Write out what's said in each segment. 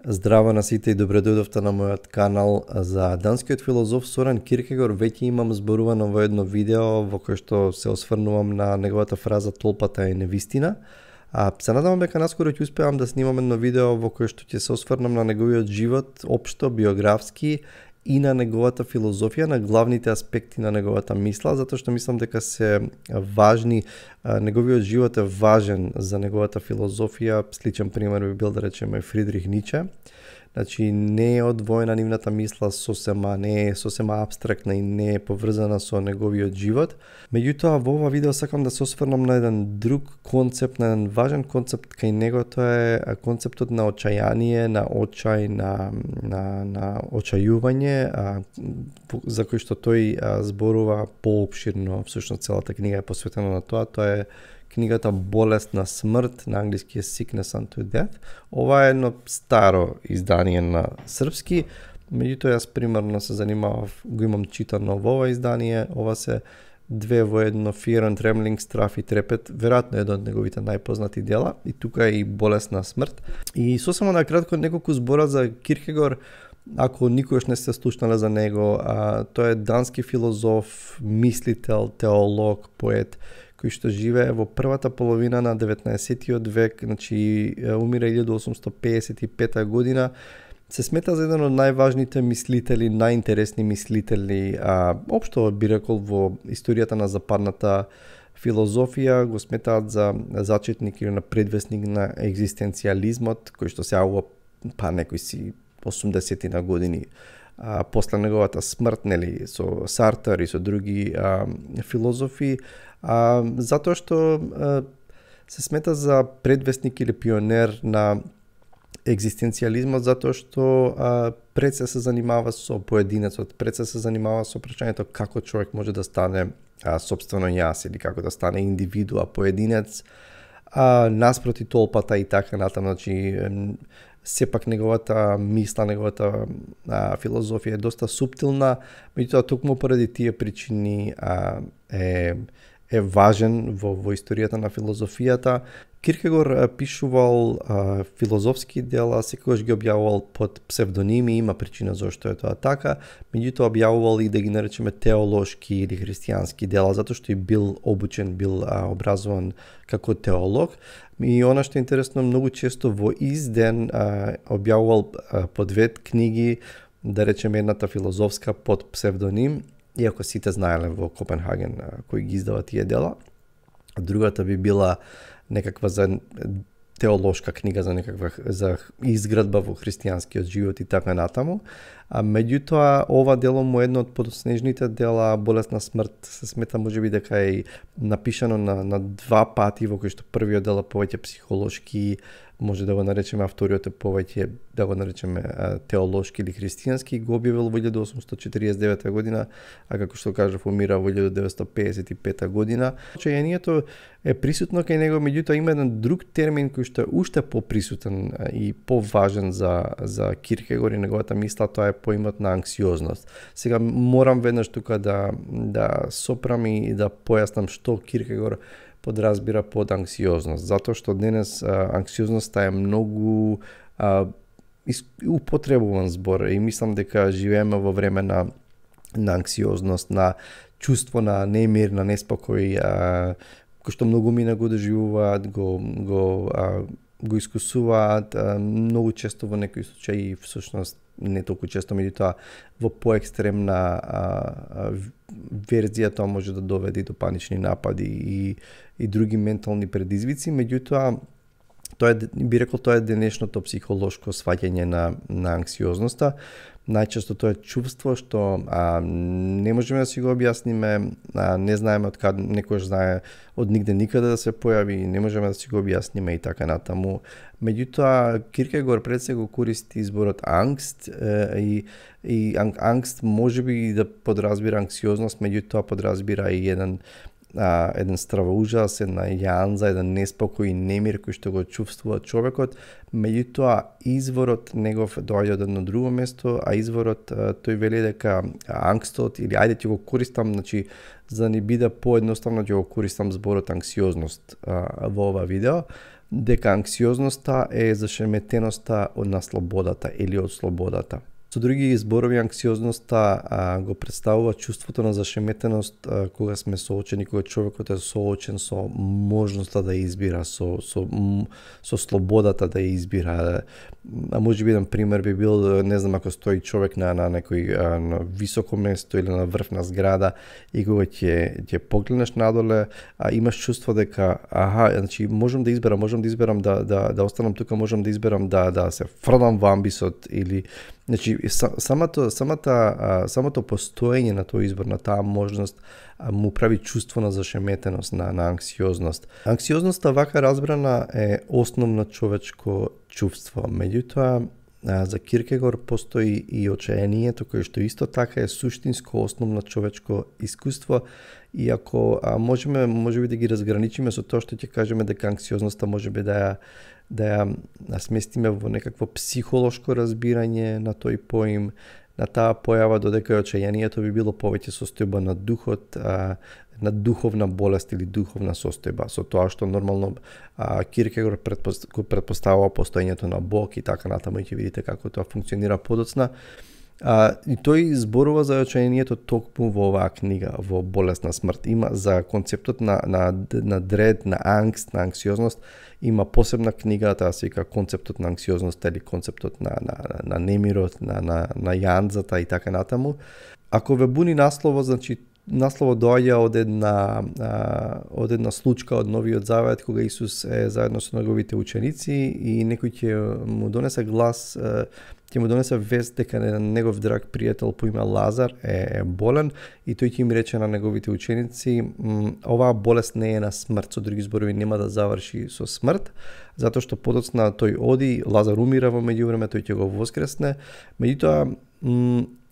Здраво на сите и добре дојдовте на мојот канал за данскиот филозоф Сорен Киркегор. Веќе имам зборувано во едно видео во кое што се осврнувам на неговата фраза "Толпата е невистина". Се надевам дека наскоро ќе успеам да снимам едно видео во кое што ќе се осврнам на неговиот живот, општо, биографски и на неговата филозофија, на главните аспекти на неговата мисла, затоа што мислам дека се важни, неговиот живот е важен за неговата филозофија. Сличен пример би бил, да речеме, Фридрих Ниче. Значи, не е одвоена нивната мисла сосема, не е сосема абстрактна и не е поврзана со неговиот живот. Меѓутоа, во ова видео сакам да се осврнам на еден друг концепт, на еден важен концепт кај него. Тоа е концептот на очајание, на очај, на очајување, за кој што тој зборува поопширно. Всушност, целата книга е посветена на тоа. Тоа е книгата "Болест на смрт", на англиски е "Sickness unto Death". Ова е едно старо издание на српски, меѓутоа јас примерно се занимавав, го имам читано во ова издание. Ова се две во едно, Fear and Trembling, Страв и трепет, веројатно едно од неговите најпознати дела, и тука е и "Болест на смрт". И сосема на кратко неколку збора за Киркегор, ако никогаш не сте слушнале за него. Тој е дански филозоф, мислител, теолог, поет, кој што живее во првата половина на 19-тиот век, значи умира 1855 година. Се смета за еден од најважните мислители, најинтересни мислители, општо би рекол во историјата на западната филозофија. Го сметаат за зачетник или на предвесник на екзистенцијализмот, кој што сега некои си 80 на години после неговата смрт, нели, со Сартер и со други филозофи, затоа што се смета за предвесник или пионер на екзистенцијализмот, затоа што пред се занимава со поединецот, пред се занимава со прашањето како човек може да стане сопствено јас или како да стане индивидуа, поединец, наспроти толпата и така натаму. Значи, сепак неговата мисла, неговата филозофија е доста суптилна, меѓутоа токму поради тие причини е важен во историјата на филозофијата. Киркегор пишувал филозофски дела, секогаш ги објавувал под псевдоними, има причина зашто е тоа така, меѓутоа објавувал и, да ги наречеме, теолошки или христијански дела, затоа што и бил обучен, бил образован како теолог. И она што е интересно, многу често во ист ден објавувал по две книги, да речеме едната филозофска под псевдоним, иако сите знаеле во Копенхаген кој ги издава тие дела. Другата би била некаква за теолошка книга, за изградба во христијанскиот живот и така натаму. Меѓутоа, ова дело му е едно од подоснежните дела. "Болест на смрт" се смета можеби дека е напишано на два пати, во кој што првиот дел е повеќе психолошки, може да го наречеме, а вториот е повеќе, да го наречеме, теолошки или христијански. Го објавил во 1849 година, а како што кажав, умира во 1955 година. Очајанието е присутно кај него, меѓутоа има еден друг термин кој што е уште поприсутен и поважен за Киркегор и неговата мисла, тоа е поимот на анксиозност. Сега морам веднаш тука да сопрам и да појаснам што Киркегор подразбира под анксиозност, затоа што денес анксиозноста е многу употребуван збор и мислам дека живееме во време на анксиозност, на чувство на немир, на неспокој, кој што многу мина го доживуваат, го искусуваат, многу често во некои случаи, всушност не толку често, меѓутоа во поекстремна верзија тоа може да доведе до панични напади и други ментални предизвици. Меѓутоа, би рекол, тоа е денешното психолошко сваќање на анксиозноста. Најчесто тоа е чувство што не можеме да си го објасниме, не знаеме од каде, некојаш знае од нигде никаде да се појави, не можеме да си го објасниме и така натаму. Меѓутоа, Киркегор пред се го користи изборот ангст, и ангст можеби да подразбира анксиозност, меѓутоа подразбира и еден еден стравоужас, една јанза, еден неспокој и немир кој што го чувствува човекот, меѓутоа изворот негов доаѓа од едно друго место, а изворот тој вели дека ангстот, или ајде ќе го користам, значи за да ни биде поедноставно ќе го користам зборот анксиозност во ова видео, дека анксиозноста е зашеметеноста на слободата или од слободата. Со други зборови, анксиозноста го представува чувството на зашеметеност кога сме соочени, кога човекот е соочен со можноста да избира, со слободата да избира. А може би еден пример би бил, не знам, ако стои човек на некој на високо место или на врв на зграда и кога ќе погледнеш надоле, имаш чувство дека значи можам да изберам да останам тука, можам да изберам да се фрлам во амбисот или значи самото постоење на тој избор, на таа можност му прави чувство на зашеметеност, на анксиозност. Анксиозноста вака разбрана е основно човечко чувство. Меѓутоа, за Киркегор постои и очаението, кое што исто така е суштинско основно човечко искуство, и ако можеби да ги разграничиме со тоа што ќе кажеме дека анксиозноста можеби да ја сместиме во некакво психолошко разбирање на тој поим, на таа појава, додека очајанието би било повеќе состојба на духот, на духовна болест или духовна состојба, со тоа што нормално Киркегор предпоставува постоењето на Бог и така натаму, и ќе видите како тоа функционира подоцна. И тој зборува за очајанието токму во оваа книга, во Болест на смрт. Има за концептот на дред, на ангст, на анксиозност, има посебна книга, таа се вика Концептот на анксиозност или концептот на немирот, на јанзата и така натаму. Ако ве буни насловот, значи насловот доаѓа од една случка од Новиот Завет, кога Исус е заедно со неговите ученици и некој ќе му донесе глас, ќе му донесе вест дека негов драг пријател по име Лазар е болен, и тој ќе им рече на неговите ученици, оваа болест не е на смрт, со други зборови нема да заврши со смрт, затоа што подоцна тој оди, Лазар умира во меѓувреме, тој ќе го воскресне, меѓутоа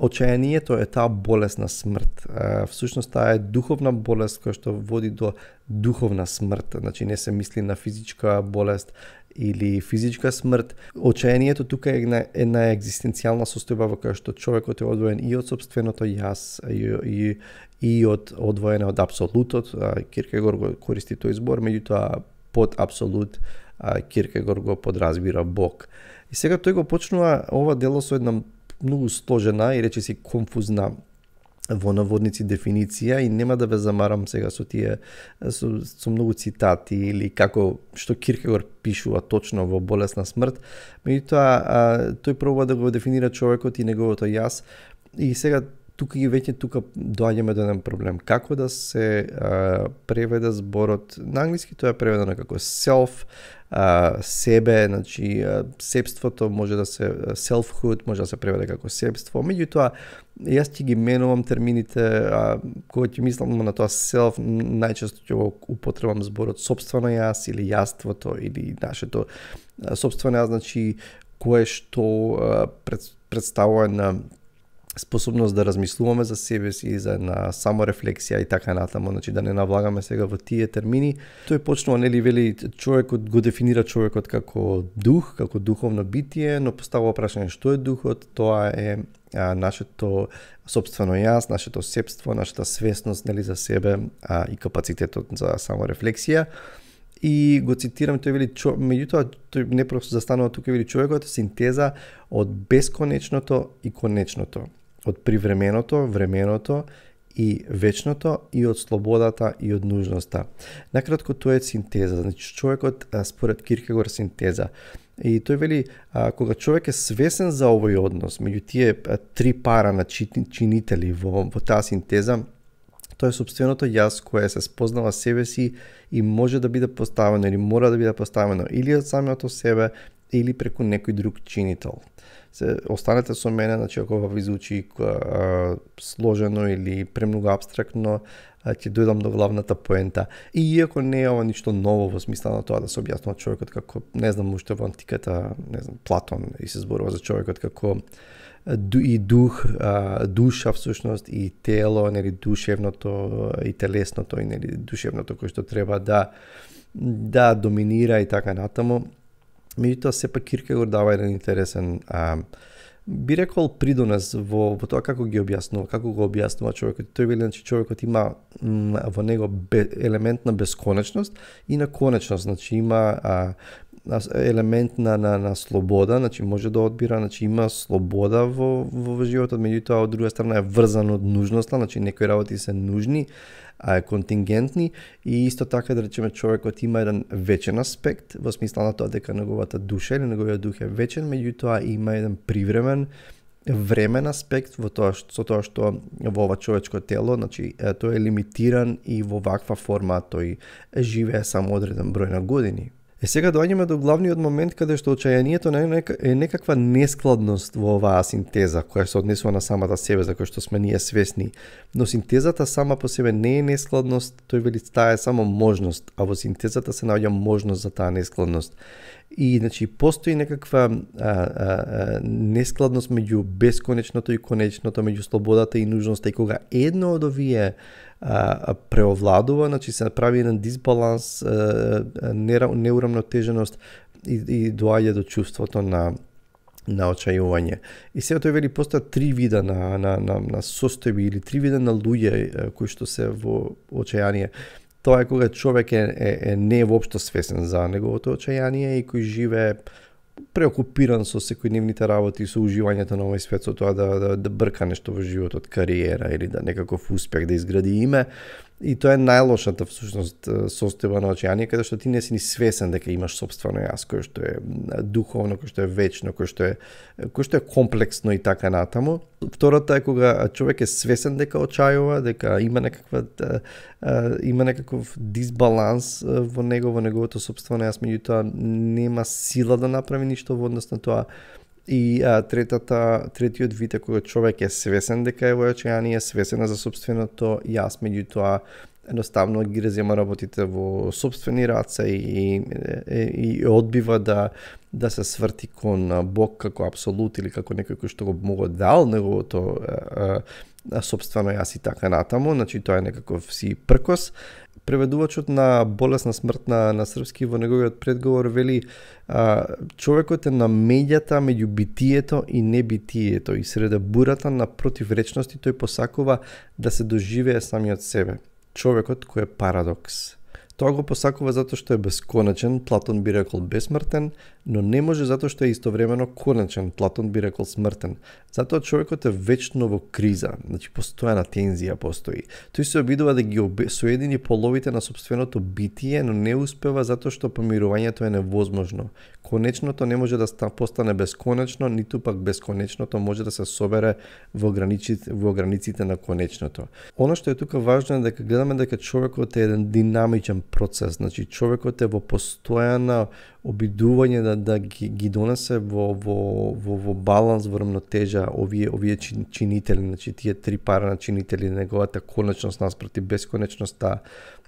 очајанието е таа болест на смрт. Всушност таа е духовна болест која што води до духовна смрт. Значи не се мисли на физичка болест или физичка смрт. Очајанието тука е една екзистенцијална состојба во која што човекот е одвоен и од сопственото јас и одвоен од апсолутот. Киркегор го користи тој збор, меѓутоа под апсолут Киркегор го подразбира Бог. И сега тој го почнува ова дело со една многу сложена и речиси конфузна во наводници дефиниција, и нема да ве замарам сега со тие со многу цитати или како што Киркегор пишува точно во Болест на смрт, меѓутоа тој пробува да го дефинира човекот и неговото јас, и сега тука доаѓаме до еден проблем. Како да се преведе зборот, на англиски тоа е преведено како self, себе, значи себството може да се selfhood, може да се преведе како себство. Меѓутоа јас ќе ги менувам термините, кога ќе мислам на тоа self, најчесто ќе го употребам зборот сопствено јас или јаството или нашето сопствено јас, значи кое што представува на способност да размислуваме за себе си, за една саморефлексија и така натаму, значи да не навлагаме сега во тие термини. Тој почнува, вели, човекот го дефинира човекот како дух, како духовно битие, но поставува прашање што е духот. Тоа е нашето сопствено јас, нашето себство, нашата свесност, за себе и капацитетот за саморефлексија. И го цитирам, тој вели, меѓутоа тој не просто застанува тука, вели, човекот е синтеза од бесконечното и конечното, од привременото, временото и вечното, и од слободата и од нужноста. Накратко, тоа е синтеза, значи човекот според Киркегор синтеза. И тој вели, кога човек е свесен за овој однос меѓу тие три пара на чинители во таа синтеза, тоа е сопственото јас кое се спознава себе си и може да биде поставено или мора да биде поставено или од самото себе или преку некој друг чинител. Останете со мене, значи ако ви звучи сложено или премногу апстрактно, ќе дојдам до главната поента. И иако не е ова ништо ново во смисла на тоа да се објаснува човекот како, не знам, уште во антиката, не знам, Платон и се зборува за човекот како и дух, душа всушност и тело, нели душевното и телесното и нели душевното кој што треба да доминира и така натаму. Меѓутоа сепак Киркегор дава еден интересен би рекол придонес во тоа како го објаснува човекот. Тој вели, значи човекот има во него елемент на бесконечност и на конечност, значи има елемент на слобода, значи може да одбира, значи има слобода во животот, меѓутоа од друга страна е врзан од нужноста, значи некои работи се нужни, контингентни, и исто така да речеме човекот има еден вечен аспект во смисла на тоа дека неговата душа или неговиот дух е вечен, меѓутоа има еден привремен времен аспект со тоа што во ова човечко тело, значи тој е лимитиран и во ваква форма тој живее само одреден број на години. Сега доаѓаме до главниот момент каде што очајанието е некаква нескладност во оваа синтеза која се однесува на самата себе, за која што сме ние свесни. Но синтезата сама по себе не е нескладност, тој вели таа е само можност, а во синтезата се наоѓа можност за таа нескладност. И значи постои некаква нескладност меѓу бесконечното и конечното, меѓу слободата и нужноста, и кога едно од овие преовладува, значи се прави еден дисбаланс, неурамнотеженост и доаѓа до чувството на очајување. И сега тој вели постојат три вида на состојби или три вида на луѓе кои што се во очајание. Тоа е кога човек не е воопшто свесен за неговото очајание и кој живее преокупиран со секојдневните работи, со уживањето на овој свет, со тоа да брка нешто во животот, кариера или да некаков успех да изгради име. И тоа е најлошата всушност состојба на очајание, каде што ти не си ни свесен дека имаш сопствено јас, кој што е духовно, кој што е вечно, кој што е комплексно и така натаму. Втората е кога човек е свесен дека очајува, дека има некаков дисбаланс во неговото сопствено јас, меѓутоа нема сила да направи ништо во однос на тоа. И третиот вид е кога човек е свесен дека е во очајание, свесен за сопственото јас, меѓутоа едноставно ги резема работите во сопствени раце и одбива да се сврти кон Бог како апсолут или како некој кој што го дал неговото сопствено јас и така натаму, значи тоа е некаков си пркос. Преведувачот на Болесна смрт на српски во неговиот предговор вели човекот е на меѓата меѓу битието и небитието и среде бурата на противречности тој посакува да се доживее самиот себе. Човекот кој е парадокс. Тоа го посакува затоа што е бесконечен, Платон би рекол бесмртен, но не може затоа што е истовремено конечен, Платон би рекол смртен. Затоа човекот е вечно во криза, значи постојана тензија постои. Тој се обидува да ги соедини половите на сопственото битие, но не успева затоа што помирувањето е невозможно. Конечното не може да постане бесконечно, ниту пак бесконечното може да се собере во границите на конечното. Оно што е тука важно е дека гледаме дека човекот е еден динамичен процес, значи човекот е во постојано обидување да ги донесе во баланс, во рамнотежа овие чинители, значи тие три пара на чинители, неговата конечност наспроти бесконечноста,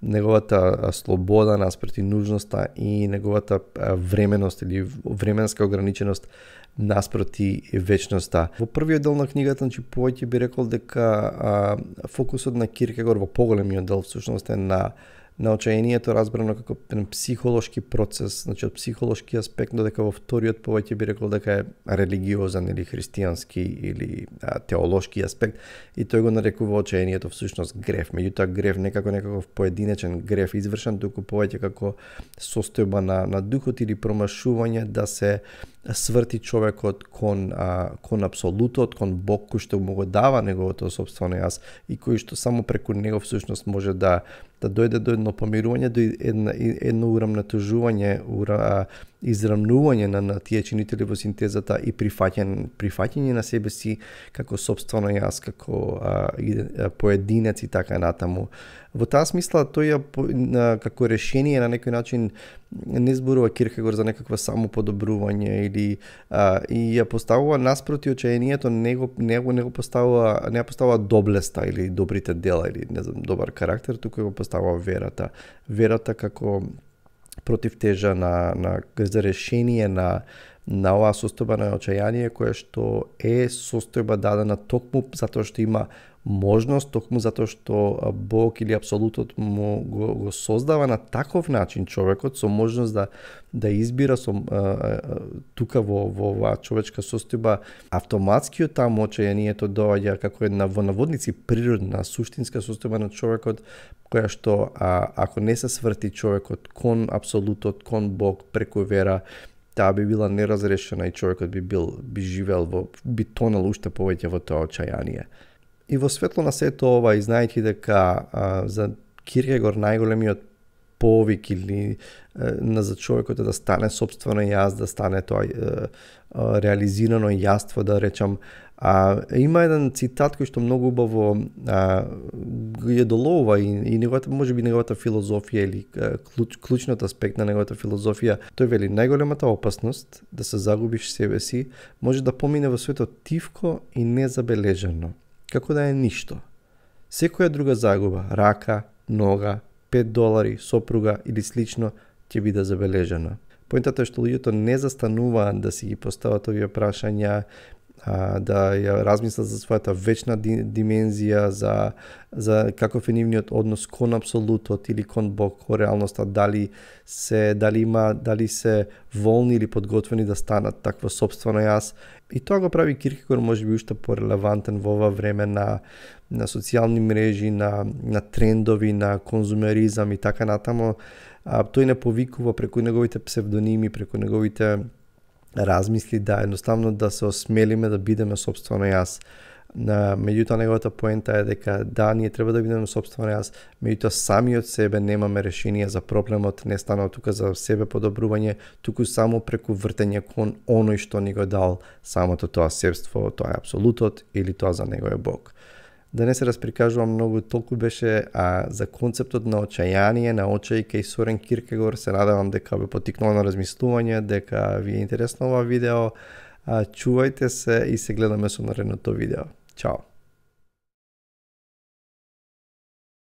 неговата слобода наспроти нужноста и неговата временост или временска ограниченост наспроти вечноста. Во првиот дел на книгата, значи повеќе би рекол дека фокусот на Киркегор во поголемиот дел всушност е на очајанието разбрано како психолошки процес, значи од психолошки аспект, додека во вториот повеќе би рекол дека е религиозен или христијански или теолошки аспект, и тој го нарекува очајанието всушност греф. Меѓутоа греф не како некаков поединечен греф извршен, туку повеќе како состојба на духот или промашување да се сврти човекот кон апсолутот, кон Бог кој што му го дава неговото сопствено јас и кој што само преку него всушност може да дојде до едно помирување, до едно урамнотежување, израмнување на тие чинители во синтезата и прифаќање на себе си како сопствено јас, како поединец и така натаму. Во таа смисла тој како решение на некој начин не зборува Киркегор за некаква самоподобрување или и ја поставува наспроти очајанието, не го поставува доблеста или добрите дела или не знам добар карактер, туку го поставува верата. Верата како противтежа за решение на на оваа состојба на очајание, која што е состојба дадена токму затоа што има можност, токму затоа што Бог или апсолутот му го создава на таков начин човекот со можност да избира тука во оваа човечка состојба. Автоматски од таму очајанието доаѓа како една во наводници природна, суштинска состојба на човекот, која што ако не се сврти човекот кон апсолутот, кон Бог преку вера, таа би била неразрешена и човекот би живеел би тонал уште повеќе во тоа очајание. И во светло на сето ова, и знаејќи дека за Киркегор најголемиот повик или за човекот е да стане собствено јас, да стане тоа реализирано јаство, да речам, има еден цитат кој што многу убаво ја доловува и неговата, можеби неговата филозофија или клучниот аспект на неговата филозофија. Тој вели: најголемата опасност да се загубиш себе си може да помине во светот тивко и незабележано, како да е ништо. Секоја друга загуба, рака, нога, $5, сопруга или слично, ќе биде забележана. Поентата е што луѓето не застануваат да си ги постават овие прашања, да ја размислат за својата вечна димензија, за каков е нивниот однос кон апсолутот или кон Бог, кон реалноста, дали се волни или подготвени да станат такво собствено јас. И тоа го прави Киркегор можеби уште порелевантен во ова време на социјални мрежи, на трендови, на конзумеризам и така натаму. Тој не повикува преку неговите псевдоними, преку неговите размисли да едноставно да се осмелиме да бидеме собствено јас. Меѓутоа неговата поента е дека да, ние треба да бидеме собствено јас, меѓутоа сами од себе немаме решение за проблемот, не станува тука за себе подобрување, туку само преку вртење кон оној што ни го дал самото тоа себство, тоа е апсолутот или тоа за него е Бог. Да не се расприкажувам многу, толку беше за концептот на очајание, на очај кај Сорен Киркегор. Се надевам дека ве поттикнува на размислување, дека ви е интересно ова видео. Чувајте се и се гледаме со наредното видео. Чао!